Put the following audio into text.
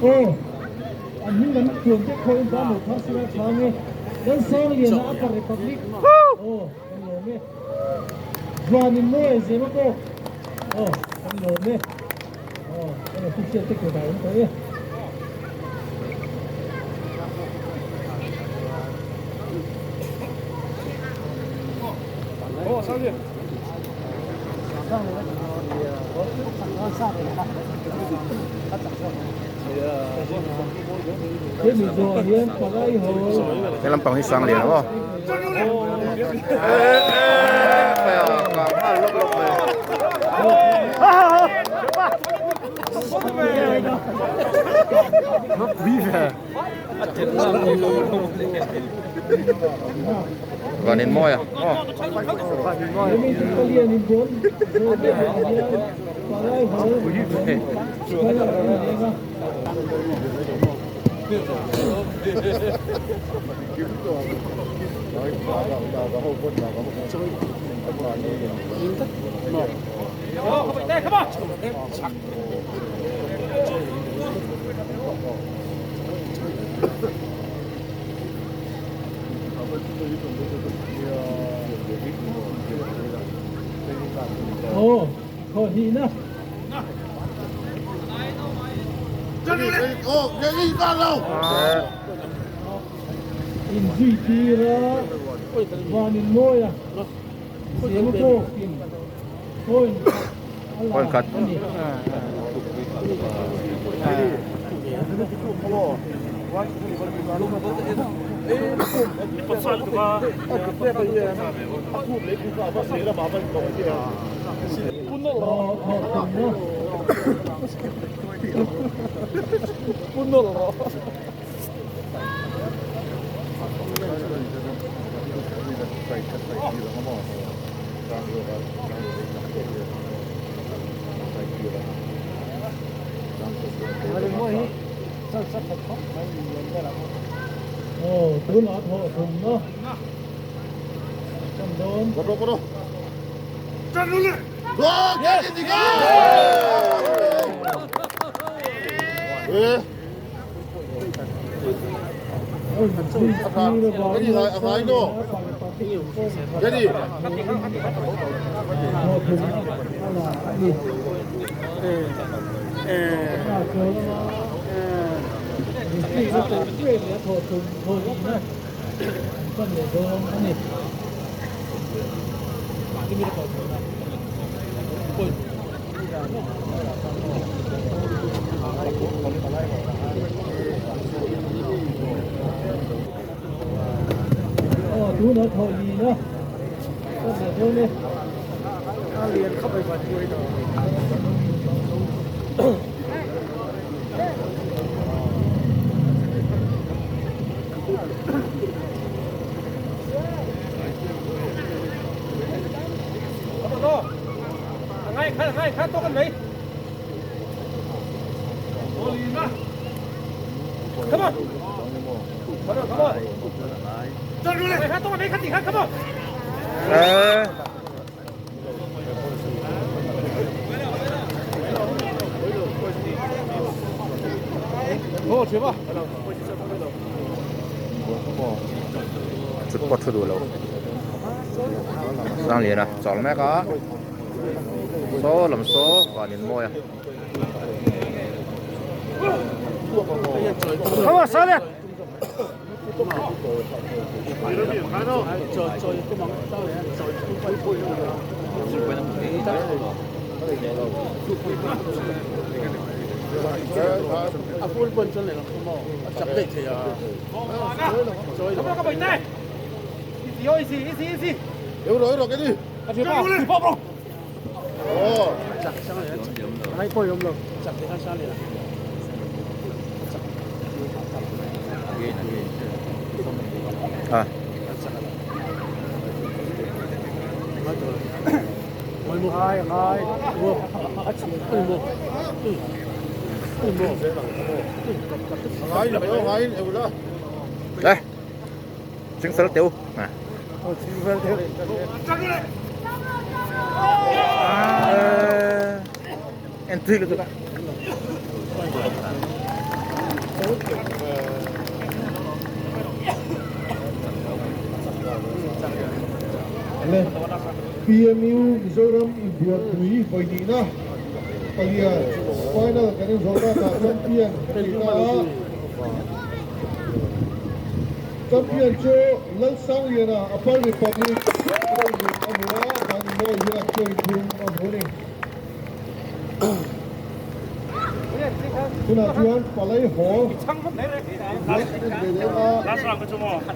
Aw, an hming kan thuam te khaw in ba lo kha sila chang e. Lalsangliana Upper Republic. Aw, kan lawm e. Zuan in mawi zema pawh. Aw, kan lawm e. Aw, kan official te kut ah awm tawh e. Hemi zawh hian palai haw. He lampang hi sang lian aw. Van in mawi a aw. Aw, khaw hnih na. Inzui tir a, van in mawi a, siam tawkin point khat a la a ni. Aw tunah thawh thumna kan dawn. Aw tunah thawh lin a ka leh dawn e. Chut pawh thu duh lo Sangliana chawl mek a saw lam saw van in mawi a. À. Đây. Trứng sớ tiêu. À. À. Entry lutuk. Le PMU Mizoram inbuatpui vawihnihna palian final kan en zawh takah champion kan ni ta a. Champion chu Lalsangliana Upper Republic pawimawh a hmu a, Vanmawi hian point thum a hmu a ni. Tunah chuan Palai Hall inbuat en ve leh a.